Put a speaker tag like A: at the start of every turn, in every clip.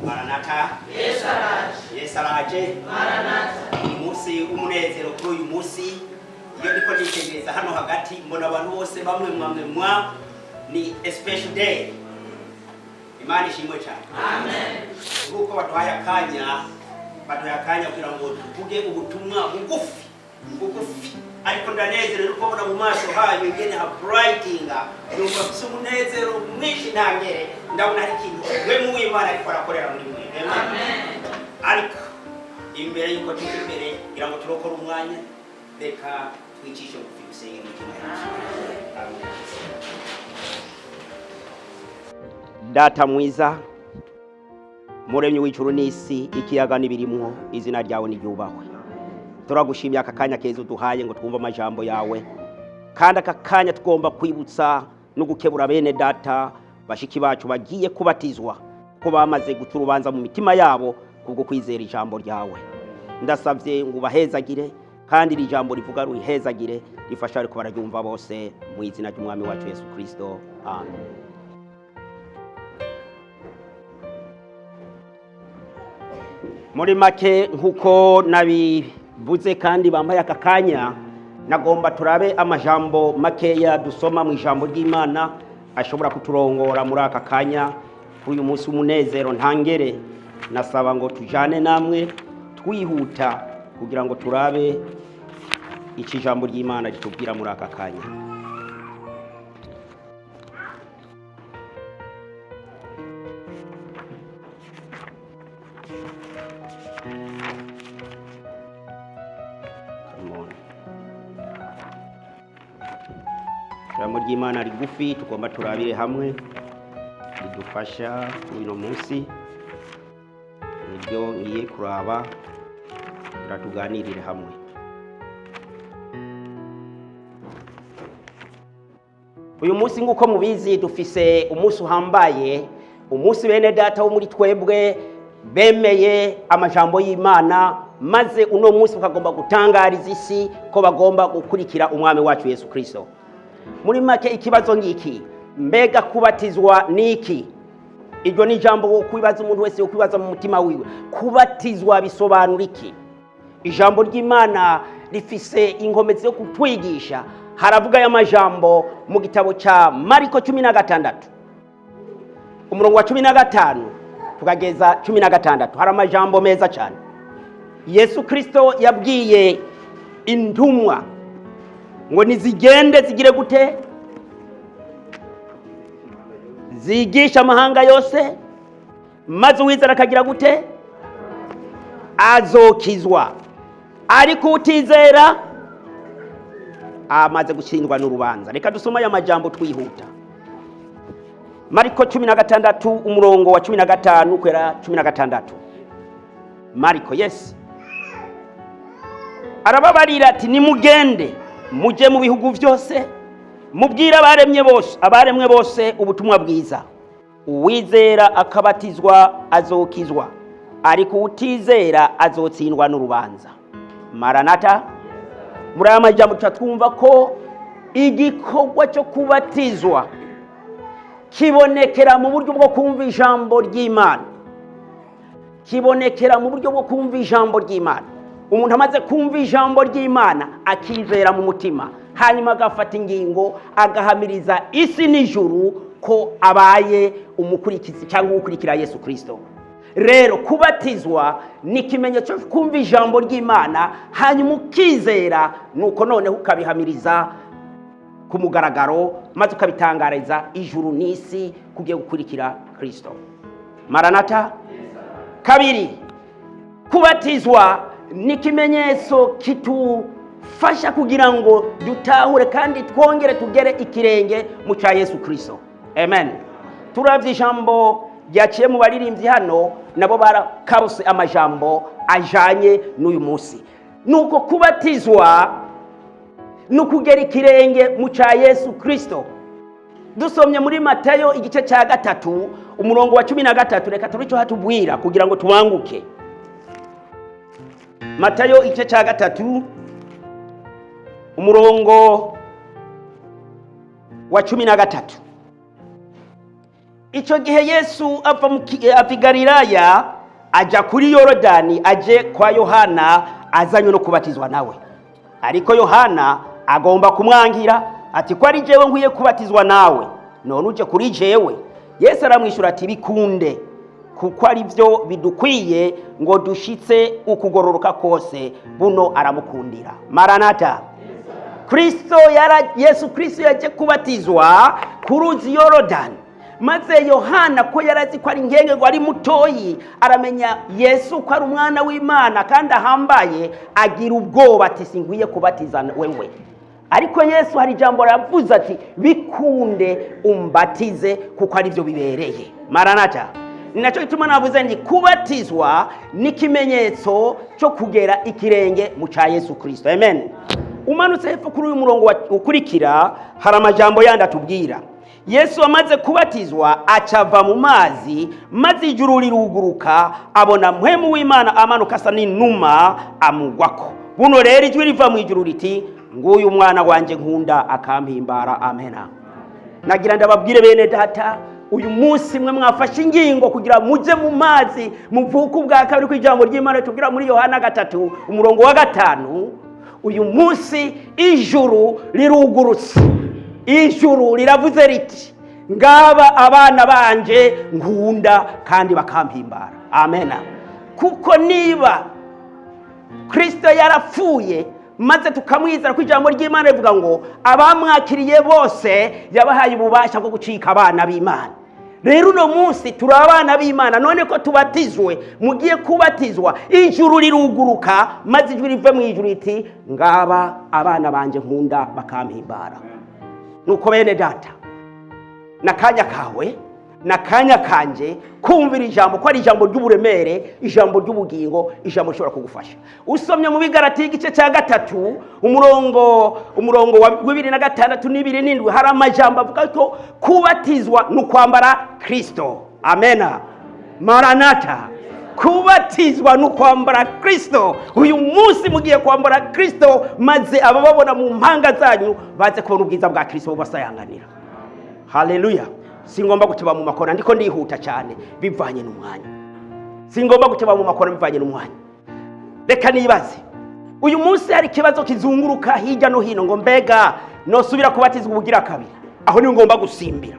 A: Maranata.
B: Yesu araje.
A: Yesu araje.
B: Maranatha.
A: Umunsi w'umunezero. Kuri uyu munsi, iyo ndiko nditegereza hano hagati, mbona abantu bose bamwe mwamwe mwa ni a special day. Imana ishimwe cyane.
B: Amen.
A: Nk'uko baduhaye akanya kugira ngo tuvuge ubutumwa bugufi bugufi, ariko ndanezerewe uko mbona mu maso hanyu ingene ha brightinga. Numva mfise umunezero mwinshi ntangere. Ndabona hari ikintu we mu w'Imana ariko arakorera muri mwe. Amen.
B: Amen.
A: Ariko imbere yuko tujya imbere kugira ngo turokore umwanya, reka twicishe bugufi, dusenge imitima yacu. Amen. Data mwiza, Muremyi w'ijuru n'isi, ikiyaga n'ibirimwo, izina ryawe niryubahwe. Turagushimiye aka kanya keza uduhaye ngo twumve amajambo yawe, kandi aka kanya tugomba kwibutsa no gukebura bene data bashiki bacu bagiye kubatizwa ko bamaze guca urubanza mu mitima yabo kubwo kwizera ijambo ryawe. Ndasabye ngo ubahezagire, kandi iri jambo rivuga rihezagire, rifasha ariko bararyumva bose, mu izina ry'Umwami wacu Yesu Kristo, amen. Muri make, nk'uko nabivuze kandi bambaye aka kanya, nagomba turabe amajambo makeya dusoma mu ijambo ry'Imana ashobora kuturongora muri aka kanya kuri uyu munsi w'umunezero ntangere. Nasaba ngo tujane namwe twihuta kugira ngo turabe icyo ijambo ry'Imana ritubwira muri aka kanya. Come on. Ijambo ry'Imana rigufi tugomba turabire hamwe ridufasha kuri uno munsi niryo ngiye kuraba kugira tuganirire hamwe. Uyu munsi, nk'uko mubizi, dufise umunsi uhambaye, umunsi bene data wo muri twebwe bemeye amajambo y'Imana, maze uno munsi bakagomba gutangariza isi ko bagomba gukurikira Umwami wacu Yesu Kristo. Muri make, ikibazo ngiki: mbega kubatizwa niki? Iryo ni ijambo wo kwibaza, umuntu wese wo kwibaza mu mutima wiwe: kubatizwa bisobanura iki? Ijambo ry'Imana rifise inkomezi yo kutwigisha. Haravuga y'amajambo mu gitabo cya Mariko 16, umurongo wa 15 tukageza 16. Hari amajambo meza cyane Yesu Kristo yabwiye intumwa ngo nizigende zigire gute? Zigisha amahanga yose, maze uwizera akagira gute? Azokizwa, ariko utizera amaze gutsindwa n'urubanza. Reka dusome aya majambo twihuta. Mariko 16, umurongo wa 15 kwera 16. Mariko, yes. Arababarira ati: "Nimugende mujye mu bihugu byose, mubwire abaremye bose, abaremwe bose ubutumwa bwiza. Uwizera akabatizwa azokizwa, ariko utizera azotsindwa n'urubanza." Maranata. Muri aya majambo tuca twumva ko igikorwa cyo kubatizwa kibonekera mu buryo bwo kumva ijambo ry'Imana, kibonekera mu buryo bwo kumva ijambo ry'Imana. Umuntu amaze kumva ijambo ry'Imana, akizera mu mutima, hanyuma agafata ingingo, agahamiriza isi n'ijuru ko abaye umukurikizi cyangwa ukurikira Yesu Kirisito. Rero kubatizwa ni ikimenyetso cyo kumva ijambo ry'Imana, hanyuma ukizera, nuko noneho ukabihamiriza ku mugaragaro, maze ukabitangariza ijuru n'isi kugiye gukurikira Kirisito. Maranata. Kabiri, kubatizwa ni ikimenyetso kitufasha kugira ngo dutahure kandi twongere tugere ikirenge mu cya Yesu Kirisito. Amen. Turabye ijambo ryaciye mu baririmbyi hano, nabo barakabuse amajambo ajanye n'uyu munsi. Nuko kubatizwa ni ukugera ikirenge mu cya Yesu Kirisito. Dusomye muri Matayo igice cya 3, umurongo wa 13, reka turi icyo hatubwira kugira ngo tubanguke. Matayo igice cya 3, umurongo wa 13. Icyo gihe Yesu ava i Galilaya ajya kuri Yorodani, aje kwa Yohana azanywe no kubatizwa nawe. Ariko Yohana agomba kumwangira ati: "Ko ari jewe nkwiye kubatizwa nawe, none uje kuri jewe?" Yesu aramwishyura ati: "Bikunde, kuko ari byo bidukwiye ngo dushitse ukugororoka kose." Buno aramukundira. Maranata! Kristo yara Yesu Kristo yaje kubatizwa ku ruzi Yorodani, maze Yohana ko yarazi ko ari ngenge ngo ari mutoyi, aramenya Yesu ko ari umwana w'Imana kandi ahambaye, agira ubwoba ati: "Sinkwiye kubatiza wewe." Ariko Yesu hari ijambo yavuze ati: "Bikunde umbatize, kuko ari byo bibereye." Maranata! Ni nacyo gituma navuze nti kubatizwa n'ikimenyetso cyo kugera ikirenge mu cya Yesu Kristo. Amen. Umanutse hepfo kuri uyu murongo ukurikira, hari amajambo yandi atubwira. Yesu amaze kubatizwa acava mu mazi, maze ijuru riruguruka, abona Mpwemu w'Imana amanuka asa n'inuma amugwako. Buno rero ijwi riva mu ijuru riti: "Nguyu umwana wanjye nkunda akampimbara." Amena. Nagira ndababwire bene data, uyu munsi mwe mwafashe ingingo kugira mujye mu mazi muvuke ubwa kabiri, ko ijambo ry'Imana tubwira muri Yohana 3 umurongo wa 5, uyu munsi ijuru rirugurutse, ijuru riravuze riti: "Ngaba abana banje nkunda kandi bakampimbara." Amena. Kuko niba Kristo yarapfuye maze tukamwizera, ko ijambo ry'Imana rivuga ngo abamwakiriye bose yabahaye ububasha bwo gucika abana b'Imana. Rero uno munsi turi abana b'Imana. None ko tubatizwe, mugiye kubatizwa, ijuru riruguruka, maze ijwi rive mu ijuru riti: "Ngaba abana banje nkunda bakampimbara." Nuko bene data, n'akanya kawe n'akanya kanje kumvira ijambo, ko ari ijambo ry'uburemere, ijambo ry'ubugingo, ijambo rishobora kugufasha. Usomye mu Bigarati igice cya 3, umurongo wa 26 n'27, hari amajambo avuga ko kubatizwa ni ukwambara Kristo. Amena. Maranata! Kubatizwa ni ukwambara Kristo. Uyu munsi mugiye kwambara Kristo, maze abababona mu mpanga zanyu baze kubona ubwiza bwa Kristo bubasayanganira. Haleluya! Singomba guteba mu makona, ndiko ndihuta cyane bivanye n'umwanya. Singomba guteba mu makona bivanye n'umwanya. Reka nibaze, uyu munsi hari ikibazo kizunguruka hirya no hino ngo: "Mbega nosubira kubatizwa ubugira kabiri?" Aho niho ngomba gusimbira.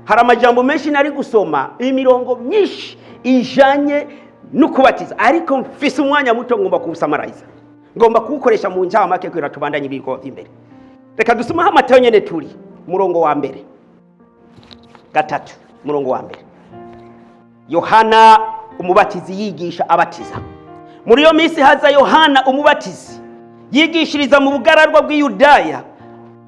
A: Hari amajambo menshi nari gusoma, imirongo myinshi ijanye no kubatiza, ariko mfise umwanya muto, ngomba kuwusamarayiza, ngomba kuwukoresha mu ncamake kugira tubandanye ibikorwa by'imbere. Reka dusomeho Amatayo nyene turi umurongo wa mbere, 3, umurongo wa mbere. Yohana Umubatizi yigisha abatiza. Muri iyo minsi haza Yohana Umubatizi yigishiriza mu bugararwa bw'Iyudaya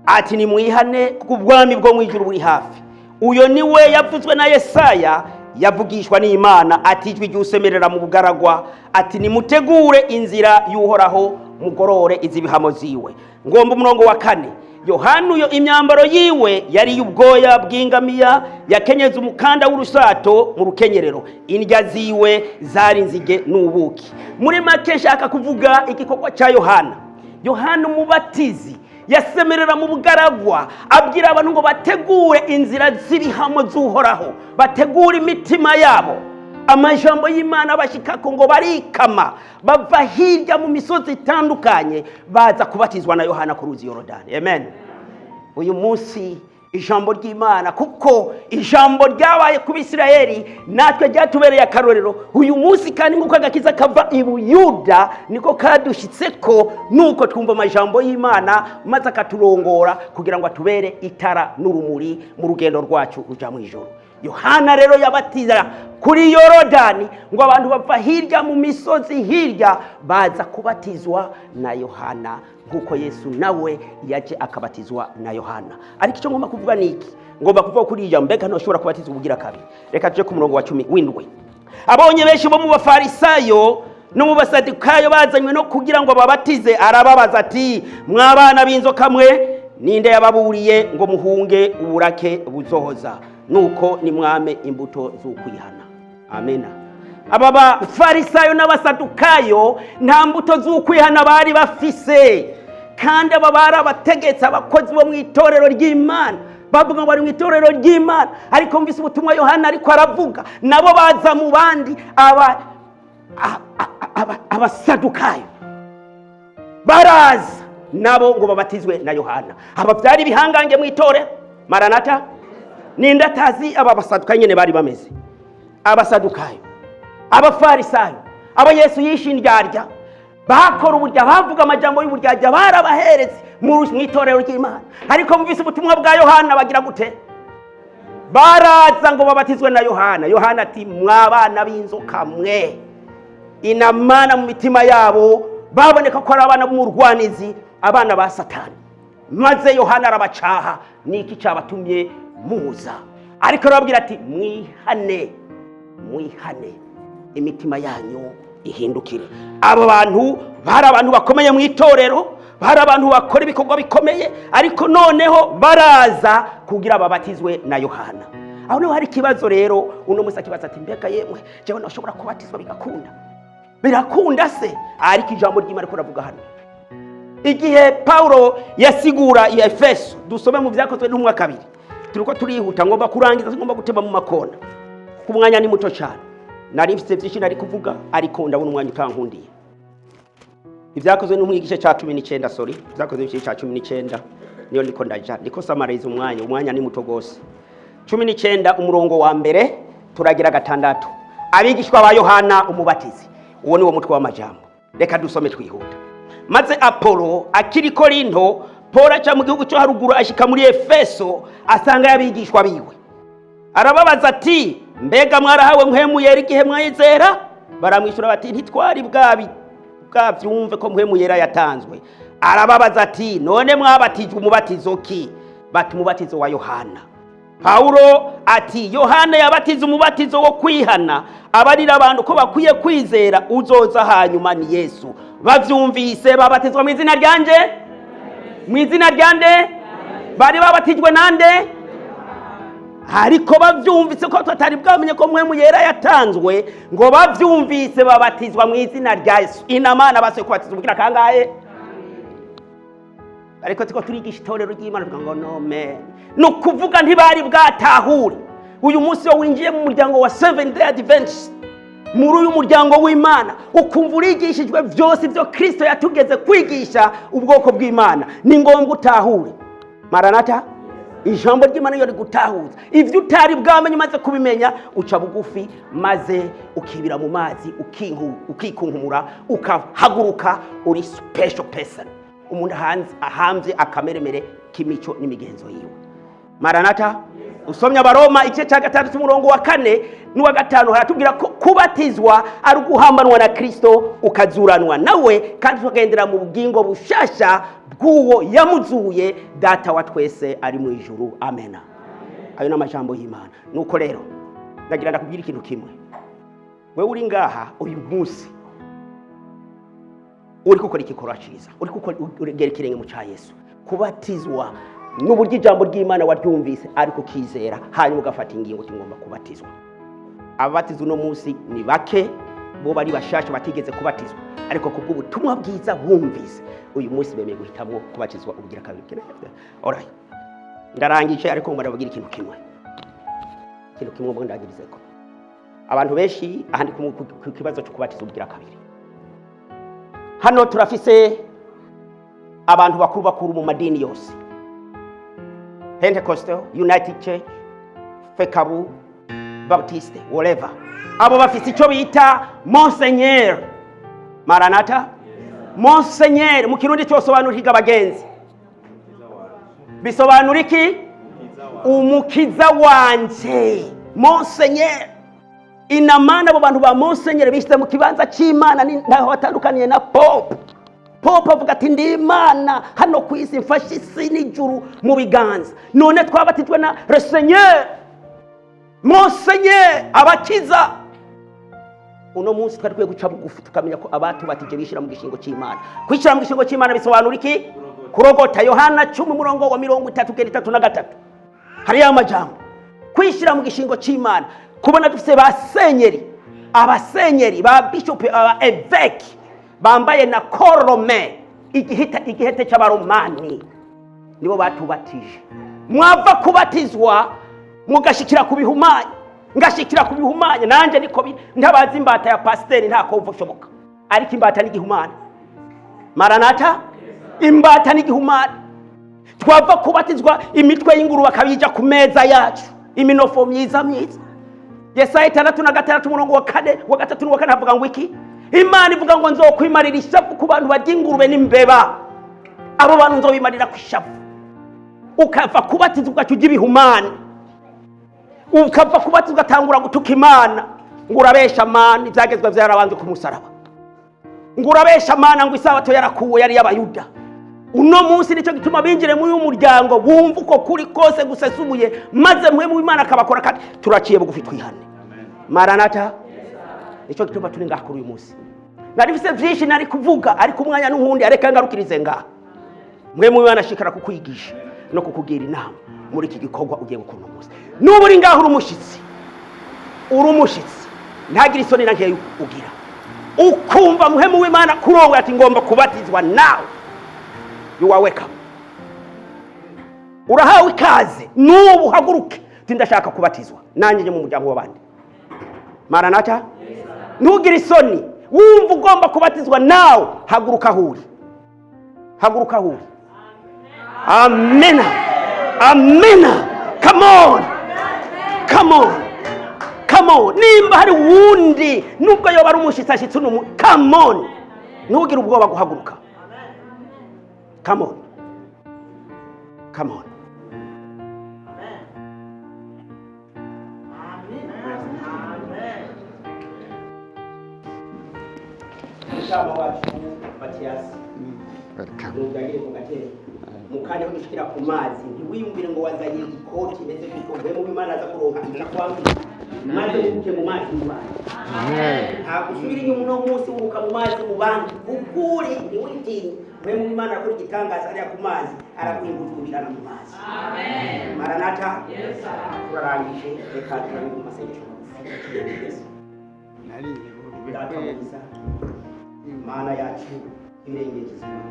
A: ati: "Nimwihane, kuko ubwami bwo mu ijuru buri hafi." Uyo ni we yavuzwe na Yesaya yavugishwa n'Imana ati: "Ijwi ry'usemerera mu bugaragwa ati: nimutegure inzira y'Uhoraho, mugorore iz'ibihamo ziwe." Ngomba umurongo wa 4. Yohana uyo imyambaro yiwe yari iy'ubwoya bw'ingamiya, yakenyeza umukanda w'urusato mu rukenyerero, indya ziwe zari inzige n'ubuki. Muri make nshaka kuvuga igikorwa cya Yohana. Yohana Umubatizi yasemerera mu bugaragwa, abwira abantu ngo bategure inzira z'ibihamo z'Uhoraho, bategure imitima yabo. Amajambo y'Imana bashikako ngo barikama, bava hirya mu misozi itandukanye, baza kubatizwa na Yohana ku ruzi Yorodani. Amen. Uyu munsi ijambo ry'Imana, kuko ijambo ryabaye ku Bisirayeli, natwe ryatubereye akarorero. Uyu munsi kandi nk'uko agakiza kava i Buyuda, niko kadushyitse ko nuko twumva amajambo y'Imana, maze akaturongora kugira ngo atubere itara n'urumuri mu rugendo rwacu ruja mu ijoro. Yohana rero yabatiza kuri Yorodani, ngo abantu bava hirya mu misozi hirya baza kubatizwa na Yohana, nk'uko Yesu nawe yaje akabatizwa na Yohana. Ariko icyo ngomba kuvuga ni iki? Ngomba kuvuga kuri ijambo: mbega ntushobora kubatizwa ubugira kabiri? Reka tuje ku murongo wa 17. Abonye benshi bo mu Bafarisayo no mu Basadukayo bazanywe no kugira ngo babatize, arababaza ati: "Mwabana b'inzoka mwe, ninde yababuriye ngo muhunge uburake buzohoza? Nuko nimwame imbuto z'ukwihana." Amena. Aba Bafarisayo n'Abasadukayo nta mbuto z'ukwihana bari bafise, kandi aba bari abategetsi, abakozi bo mu itorero ry'Imana. Bavuga ngo bari mu itorero ry'Imana, ariko mvise ubutumwa Yohana ariko aravuga, nabo baza mu bandi. Abasadukayo baraza nabo ngo babatizwe na Yohana. Aba byari ibihangange mu itorero. Maranata! Ninde atazi aba basadukayo nyine bari bameze? Abasadukayo, Abafarisayo, abo Yesu yishe indyarya, bakora uburya, bavuga amajambo y'uburyarya, barabaheretse mu itorero ry'Imana. Ariko mvise ubutumwa bwa Yohana, bagira gute? Baraza ngo babatizwe na Yohana. Yohana ati: "Mwabana b'inzoka mwe." Inamana mu mitima yabo baboneka ko ari abana b'umurwanizi, abana ba Satani. Maze Yohana arabacaha: "Niki cyabatumye muza?" Ariko arababwira ati: "Mwihane, mwihane, imitima yanyu ihindukire." Abo bantu bari abantu bakomeye mu itorero, bari abantu bakora ibikorwa bikomeye, ariko noneho baraza kugira babatizwe na Yohana. Aho niho hari ikibazo rero. Uno musi akibaza ati: "Mbega yemwe, jewe nashobora kubatizwa bigakunda?" Birakunda se? Ariko ijambo ry'Imana ariko ravuga hano, igihe Paulo yasigura i Efeso. Dusome mu Byakozwe n'Intumwa 2. Turiko turihuta, ngomba kurangiza, ngomba gutema mu makona ku mwanya ni muto cyane. Nari mfite byinshi nari kuvuga, ariko ndabona umwanya utankundiye. Ibyakozwe n'Intumwa igice cya 19, sorry, Ibyakozwe n'igice cya 19 niyo ndiko ndaja, ndiko samariza umwanya. Umwanya ni muto gose. 19, umurongo wa mbere turagira gatandatu. Abigishwa ba Yohana Umubatizi, uwo ni wo mutwe w'amajambo. Reka dusome twihuta. Maze Apolo akiri Korinto, Paul aca mu gihugu cyo haruguru, ashika muri Efeso, asanga abigishwa biwe. Arababaza ati: "Mbega mwarahawe Mpwemu Yera igihe mwizera?" Baramwishyura bati: "Ntitwari bwabyumve ko Mpwemu Yera yatanzwe." Arababaza ati: "None mwabatijwe umubatizo ki?" Bati: "Umubatizo wa Yohana." Pawulo ati: "Yohana yabatiza umubatizo wo kwihana, abarira abantu ko bakwiye kwizera uzoza hanyuma, ni Yesu. Bavyumvise babatizwa mu izina ryanje." Mu izina ryande? Bari babatijwe nande? Ariko bavyumvise ko tutari bwamenye ko Mpwemu Yera yatanzwe, ngo bavyumvise babatizwa mu izina rya Yesu. Inamana basuye kubatizwa ubugira kangahe? Ariko tuko turigisha itorero ry'Imana, tuvuga ngo no man, ni ukuvuga ntibari bwatahure. Uyu munsi iyo winjiye mu muryango wa Seven Day Adventist, muri uyu muryango w'Imana, ukumva urigishijwe byose ibyo Kirisito yatugeze kwigisha ubwoko bw'Imana, ni ngombwa utahure. Maranata! Ijambo ry'Imana iyo rigutahuza ibyo utari bwamenye, umaze kubimenya uca bugufi, maze ukibira mu mazi, ukikunkumura, ukahaguruka uri special person, umuntu ahambye akameremere k'imico n'imigenzo yiwe. Maranata! Usomye Abaroma igice cya 6, umurongo wa 4 n'uwa 5, haratubwira ko kubatizwa ari uguhambanwa na Kirisito, ukazuranwa nawe, kandi tukagendera mu bugingo bushasha bw'uwo yamuzuye, Data wa twese ari mu ijuru. Amena. Ayo ni amajambo y'Imana. Nuko rero ndagira ndakubwira ikintu kimwe. Wewe uri ngaha uyu munsi, uri gukora igikorwa cyiza, uri gukora uregera ikirenge mu cya Yesu. Kubatizwa n'uburyo ijambo ry'Imana waryumvise ariko ukizera, hanyuma ugafata ingingo uti: "Ngomba kubatizwa." Ababatizwa uno munsi ni bake, bo bari bashasha batigeze kubatizwa, ariko kubw'ubutumwa bwiza bumvise uyu munsi bemeye guhitamo kubatizwa ubugira kabiri. Alright, ndarangije, ariko ngomba ndababwira ikintu kimwe. Ikintu kimwe ngo ndagirizeko abantu benshi aha ndi ku kibazo cyo kubatizwa ubugira kabiri. Hano turafise abantu bakuru bakuru mu madini yose: Pentecostal, United Church, Fekabu, Baptiste, whatever. Abo bafise icyo bita monseigneur. Maranata! Monseigneur mu Kirundi cyosobanura iki, abagenzi? Bisobanura iki? Umukiza wanje, monseigneur. Inamana abo bantu ba monseigneur bishyize mu kibanza cy'Imana, ntaho batandukaniye na Pope. Pope avuga ati: "Ndi Imana hano ku isi, mfashe isi n'ijuru mu biganza." None twabatijwe na le Seigneur, monseigneur, abakiza. Uno munsi twari dukwiye guca bugufi, tukamenya ko abatubatije bishyira mu gishingo cy'Imana. Kwishyira mu gishingo cy'Imana bisobanura iki? Kurogota. Yohana 10, umurongo wa 30 kugera 33, hariyo amajambo. Kwishyira mu gishingo cy'Imana, kubona dufite ba senyeri, abasenyeri, ba bishopu, aba évêque bambaye na col romain, igihete cy'Abaromani, nibo batubatije. Mwava kubatizwa mugashikira ku bihumanya, ngashikira ku bihumanya. Nanjye niko biri, ntabazi imbata ya pasiteri nta komva ushoboka, ariko imbata n'igihumanya. Maranata, imbata n'igihumanya. Twava kubatizwa imitwe y'ingurube akabija ku meza yacu, iminofo myiza myiza. Yesaya 66 umurongo wa 4, wa 3 n'uwa 4 havuga ngo iki? Imana ivuga ngo nzokwimarira ishavu ku bantu barya ingurube n'imbeba, abo bantu nzobimarira ku ishavu. Ukava kubatizwa ugaca urya ibihumane, ukava kubatizwa ugatangura gutuka Imana ngo urabesha Mana, ibyagezwe byarabanze ku musaraba, ngo urabesha Mana, ngo isabato yarakuwe yari y'Abayuda. Uno munsi nicyo gituma binjire muri uyu muryango bumva uko kuri kose gusesubuye, maze mwe mu Imana akabakora, kandi turaciye bugufi twihane. Maranata, nicyo gituma turi ngaha kuri uyu munsi. Nari mfise byinshi nari kuvuga, ariko umwanya n'uwundi, areka ngarukirize ngaha. Mwe mu Imana ashikara kukwigisha no kukugira inama muri iki gikorwa ugiye gukora uno munsi. Nuba uri ngaho uri umushyitsi, uri umushyitsi, ntagire isoni na nkeya ugira, ukumva muhemu w'Imana kurongo ati ngomba kubatizwa nawe, you are welcome, urahawe ikaze. N'ubu uhaguruke uti ndashaka kubatizwa nanjye njye mu muryango w'abandi. Maranata, ntugire isoni. Wumva ugomba kubatizwa nawe, haguruka aho uri, haguruka aho uri. Amena, amena. Come on, come on, come on. Nimba hari wundi, nubwo yoba ari umushyitsi ashyitsi uno, come on, ntugire ubwoba guhaguruka. Come on, come on. Mushama wacu Matiyasi, nugagire ku gatebe mu kanya ko dushikira ku mazi. Ntiwiyumvire ngo wazanye ikoti imeze gutyo. Mbe mu Imana aza kuronka icyo kwambika, maze wuruke mu mazi mu bandi. Ntabwo usubira inyuma uno munsi, wuruka mu mazi mu bandi ukuri, ntiwitinye. Mbe mu Imana arakora igitangaza hariya ku mazi, araguhingurira mu mazi. Maranata, turarangije, reka turabe mu masengesho magufi. Data mwiza, Mana yacu ibirenge kizima,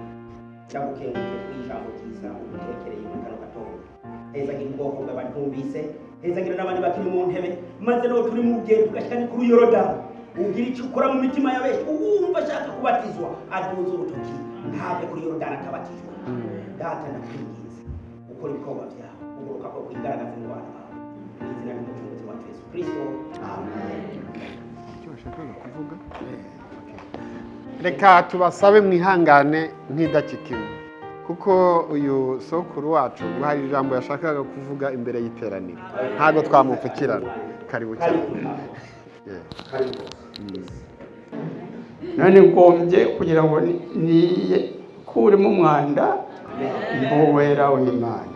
A: ndagukengurukiye kw'ijambo ryiza udutekereye muri kano gatondo. Hezagira ubwoko bw'abatumvise, hezagira n'abandi bakiri mu ntebe, maze no turi mu rugendo tugashika ni kuri Yorodani, ugira icyo ukora mu mitima ya benshi. Uwumva ashaka kubatizwa aduze urutoki, ntave kuri Yorodani atabatijwe. Data, ndakwinginze ukora ibikorwa byawe, uguruka ko kwigaragaza mu bana bawe, mu izina ry'Umucunguzi wacu Yesu Kristo, amen.
C: Icyo washakaga kuvuga? Reka tubasabe mwihangane nk'idakika imwe, kuko uyu sokuru wacu ngo hari ijambo yashakaga kuvuga imbere y'iteraniro, ntabwo twamupfukirana. Karibu cyane. Yeah.
A: Karibu.
D: None ngombye kugira ngo nikuremo umwanda mbuwera w'Imana.